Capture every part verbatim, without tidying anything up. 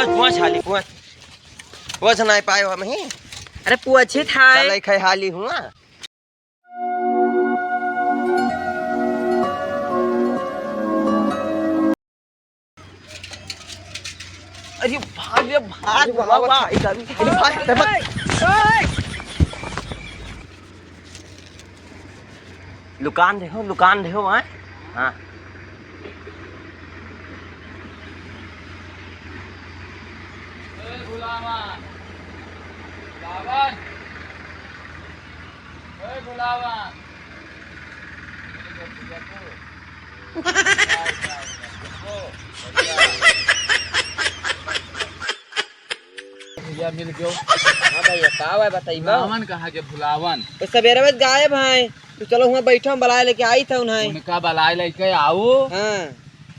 पूछ हाली, पूछ। पूछ नाहीं पाए हो हम ही। अरे पूछित है। चल, एक है हाली हुआ। अरे भाग रे, भाग, अरे बाबा, बाबा। भाग, भाग, भाग। लुकान देहो, लुकान देहो, हाँ? हाँ। ए भुलावन, भुलावन, ए भुलावन। भैया मिल गयो। हाँ भैया, का हुआ बताइबा? भुलावन कहाँ के भुलावन? तो सवेरे में गायब है। तू चलो हुआ बैठो, हम बलाए लेके आई था उन्हें। उनका बलाए लेके आओ। हाँ।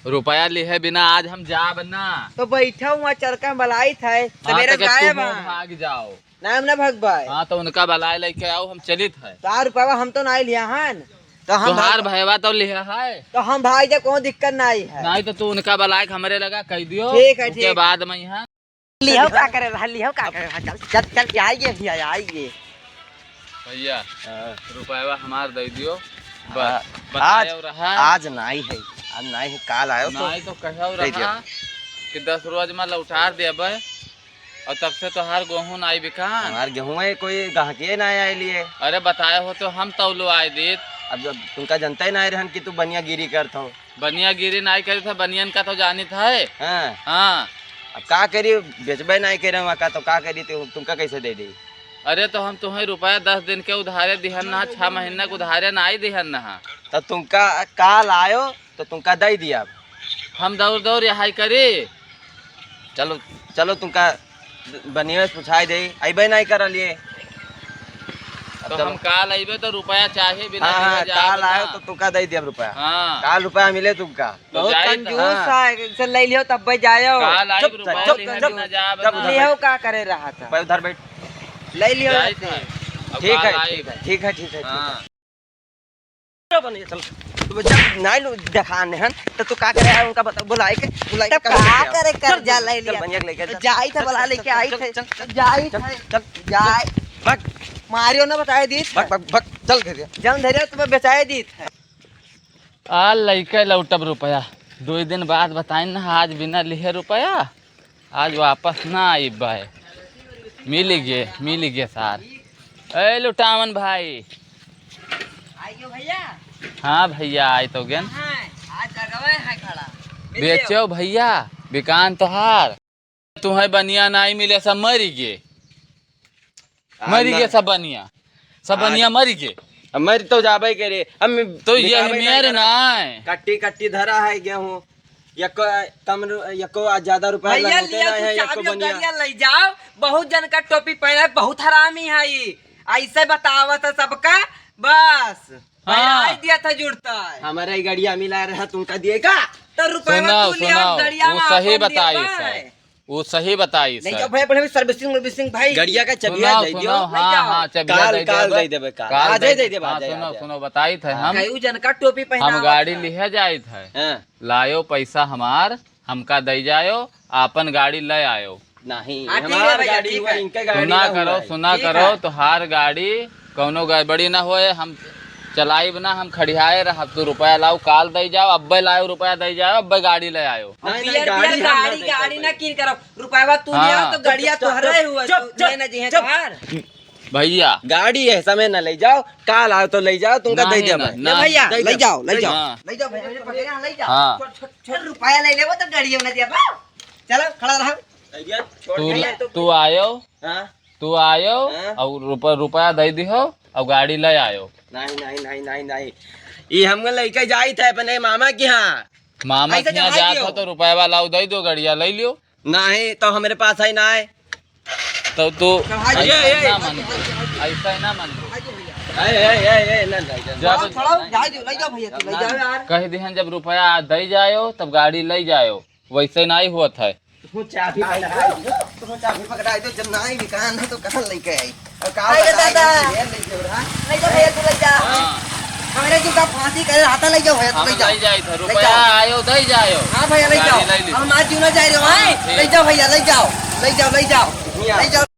रुपया लिहे बिना आज हम जाब ना। तो बैठो हुआ चरका में बलाई था, हाँ, सवेरे तो गायब है। भाग जाओ। ना, हम ना भगबाय। हाँ, तो उनका बलाए लेके आओ, हम चलित है। तो आ रुपया हम तो ना लिया हन। तो हम तुहार भाग- भयवा तो लिहा है। तो हम भाग जा, कोनो दिक्कत नाहीं है। नाहीं तो तू उनका बलाए के हमरे लगा कह दियो। ठीक है, उसके ठीक। बाद में यहाँ लिहो का करे रहा, लिहो का करे रहा, चल, चल, चल, आइए भैया, आइए। भैया, हाँ। रुपयवा हमार दे दियो, बस। हाँ, बतायो आज, रहा। आज नाहीं है, आज नाहीं है, काल आयो तो नाहीं तो कहो दे दियो। रहा कि दस रोज में लौटार देबे, और तब से तोहार गेहूं नाहीं बिकान। हमार गेहूं है, कोई गाहके नाहीं आए लिए। अरे बताए हो तो हम तौलो आए देत। अब जब तुमका जनते नाहीं रहन कि तू बनियागिरी करत हो। बनियागिरी नाहीं करी था, बनियन का तो जानित है। हाँ। हाँ। अब का करी, बेचबे नाहीं करे वहाँ का, तो का करी, तू, तुमका कैसे दे दी? अरे तो हम तुम्हें रुपया दस दिन के उधारे दिहन ना, छह महीना के उधारे नाहीं दिहन ना। तो तुमका काल आयो, तो तुमका दे दिया। हम दौड़ दौड़ यहाँ करी। चलो, चलो, तुमका बनिया से पूछाई दे, अइबे नाहीं करल ये। अब तो चलो। हम काल अइबे तो रुपया चाहे बिना हाँ, दिए हाँ, जाब काल ना। आयो तो तुमका दे दिया रुपया। हाँ। काल रुपया मिले तुमका। तो बहुत जाई तो कंजूस हाँ। है, से ले लियो तब जायो। काल आई चुप, रुपया चुप, लिहे चुप, बिना जाब चुप, ना। उधर लिहो बैठ। का करे रहा था? भाई उधर बैठ। ले लियो जाई रहते। था। अब ठीक है, काल आई। ठीक है, ठीक है, ठीक है, ठीक है। हाँ। बनिया, चल। तू जब नाई लो देखान हन, तो तू का करे है उनका बता, बुलाए के, बुलाए के तब कहाँ का लेके आओ? करे चल, कर्जा चल, ले चल, लिया? बनिया के लेके चल। जाई था, चल, बुला चल, लेके चल, आई चल, थे। चल, चल, जाई चल, था। चल, जाई। चल, भाग। मारियो ना बताए दी। भाग, भाग, भाग, चल घर जा। जन धरे तो बेचाए दी था। आ लइके लौटब रुपया, दो दिन बाद बताइन ना, आज बिना लिहे रुपया। आज वापस ना आइब भाई। मिल गे, मिल गे सार। ए लुटावन भाई। आइयो भैया। हाँ भैया, आइ तो गेन। कहाँ है? आज जगवे है खड़ा। मिल बेचो गयो। भैया, बिकान तोहार। तुम्हें बनिया नाहीं मिले, सब मरि गे। आज मरि ना। गे सब बनिया। सब आज बनिया मरि गे। अब मरि तो जाबे करे। हम तो ये बिकाबे मेर नाहीं करब। नाहीं। कट्टी कट्टी धरा है गेहूं। यको कम रु-, यको आ ज्यादा रुपया भैया, लगते लिया ना तू है, यको चाबी और बनिया। गड़िया ले जाओ। बहुत जन का टोपी पहना है, बहुत हरामी है ई। ऐसे बतावत है सबका, बस। हाँ। बहराई दिया था जुड़ता है। हमारा ही गड़िया मिला रहा, तुमका दिए का? तो रुपया सुनाओ, तू लिया, सुनाओ, गड़िया वो में सही अपन बताई दिया सर। है। वो सही बताई ले सर। जाओ भैया, बढ़िया servicing वर्विसिंग भाई। गड़िया का चबिया सुनाओ, दे दियो। सुनाओ, ले हाँ, जाओ। हाँ, चबिया काल, दे काल देबे। दे देबे, काल। काल आज दे ही दे देबे, देबे, हाँ, आज, सुनो, आज। सुनो, बताई थे हाँ। हम। कई जन का टोपी हम पहनावत गाड़ी है। लिहे जाइत है। हाँ। लायो पैसा हमार, हमका दे जायो, आपन गाड़ी ले आयो। नहीं, हाँ, ठीक है हमार भैया, गाड़ी ठीक हुआ, है। इनके गाड़ी सुना ना करो, हुआ है। सुना ठीक करो, है। तोहार गाड़ी कौनो गड़बड़ी ना होए, हम चलाइब ना, हम खड़ियाए रहब। तू रुपया लाओ, काल दे जाओ, अब्बे लाओ, रुपया दे जाओ, अब्बे गाड़ी ले आयो। नहीं, नहीं, बियर, गाड़ी बियर, हम ना गाड़ी, दे गाड़ी पाई। ना कीन करो, रुपया तू ले आओ हाँ। तो गड़िया चुप, चुप, तोहरे हुआ, चुप, तू चुप, लेना चाहिए चुप। तोहार। भैया। गाड़ी है, समय ना ले जाओ, काल आओ तो ले जाओ, तुमका दे नहीं, दिया नहीं, मैं। नहीं। ले भैया, दे ले दिया। जाओ, ले ले जाओ। जाओ। हाँ। ले जाओ भैया, भैया, पकड़े, हाँ, ले जाओ। हाँ। छोड़, छोड़, छोड़, रुपया ले लेबो तो गाड़ी में दिया बा। चलो, खड़ा रहो। भैया, छोड़ तू, भैया, तो तू आयो, हाँ। तू आयो हाँ। और रुपया, रुपया दे दिहो और गाड़ी ले आयो। नहीं, नहीं, नहीं, नहीं, नहीं। ये हम लेके जाई थे अपने मामा के यहाँ। मामा ऐसे के यहाँ चढ़ाई जात दियो। हो तो रुपया वाला दे दो, गाड़िया ले लियो। नहीं, तो हमारे पास है ना है। तो तू चढ़ाई ऐसा दियो। ही ना मानबो, ऐसा ही ना मानबो। ए, ए, ए, ए, ना, ना, ना। जब छोड़ो, जाए दो, ले जाओ भैया, तू ले जाओ यार। कह दिहन जब रुपया दे जायो, तब गाड़ी ले जायो। वैसे नहीं होत है। तू चाबी पकड़ाई दो, तू चाबी पकड़ाई दो, जब ना ही निकाल है तो कहाँ लेके आई? और का अरे बताई, दादा। ये लेके रहा। ले जा भैया, तू ले जा। हाँ। हमरे जूता फांसी करे हाथा लइ जाओ भइया, हाँ, लइ जाओ। लइ जाई था, लइ रुपया जाओ। आयो, दइ जायो। हाँ भइया, लइ गाड़ी जाओ। लइ ली। हम आज जूना जाइ रहे हो, हाँ, हैं? ठीक। लइ जाओ भइया, लइ जाओ, लइ जाओ, लइ जाओ, हियाँ। लइ जाओ।